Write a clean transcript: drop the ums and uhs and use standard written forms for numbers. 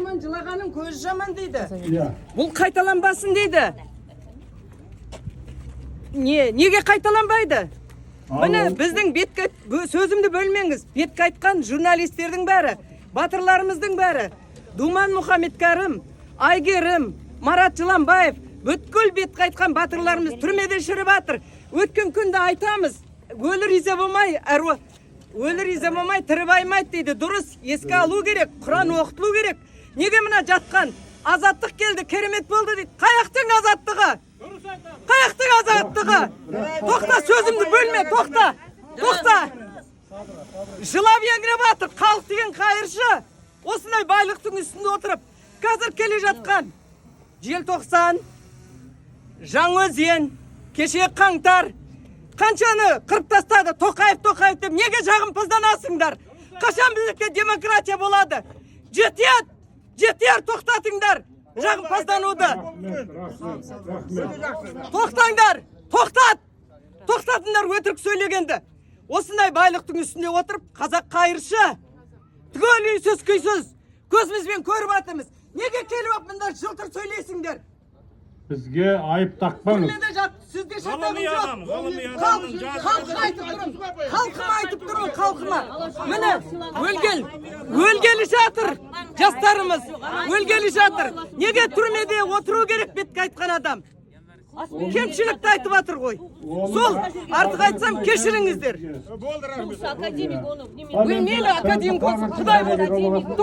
Жаман, жылағанның көзі жаман дейді. Иә. Бұл қайталанбасын дейді. Не, неге қайталанбайды? Міне, біздің бетке сөзімді бөлмеңіз. Бетке айтқан журналистердің бәрі, батырларымыздың бәрі, Думан Мұхамедкәрім, Айгерім, Марат Жыланбаев, бүткіл бетке айтқан батырларымыз түрмеде шіріп жатыр. Өткен күнде айтамыз, өлі риза болмай, әруа, өлі риза болмай, тірі баймайды дейді. Дұрыс, еске алу керек, Құран оқытылу керек. Неге мына жатқан азаттық келді, керемет болды дейді. Қаяқтың азаттығы? Қаяқтың азаттығы? Тоқта, сөзімді бөлме, тоқта, тоқта. Жылап еңіреп жатыр. Халық деген қайыршы. Осындай байлықтың үстінде отырып, қазір келе жатқан желтоқсан, Жаңаөзен, кеше қаңтар, қаншаны қырып тастады Тоқаев, Тоқаев деп неге жағымпазданасыңдар? Қашан біздікі демократия болады? Жетеді, жетер, тоқтатыңдар жағымпаздануды. Рахмет, рахмет, рахмет. Тоқтаңдар, тоқтат, тоқтатыңдар өтірік сөйлегенді. Осындай байлықтың үстінде отырып, қазақ қайыршы, түгел үйсіз күйсіз, көзімізбен көріп жатырмыз. Неге келіп алып мында жылтыр сөйлейсіңдер? Бізге айып тақпаңыз. Түрмеде жат, сізде шатағым Ғылыми жоқ. адам, ғылыми Халық, адамның жасы- халқыма айтып тұрмын, халқыма айтып тұрмын, халқыма. Міне, өлгел, өлгелі жатыр жастарымыз, өлгелі жатыр. Неге түрмеде отыру керек бетке айтқан адам? Кемшілікті айтып жатыр ғой. Сол, артық айтсам, кешіріңіздер. Болды, рахмет. Академик, оны неме Мейлі, академик болсын, құдай болсын.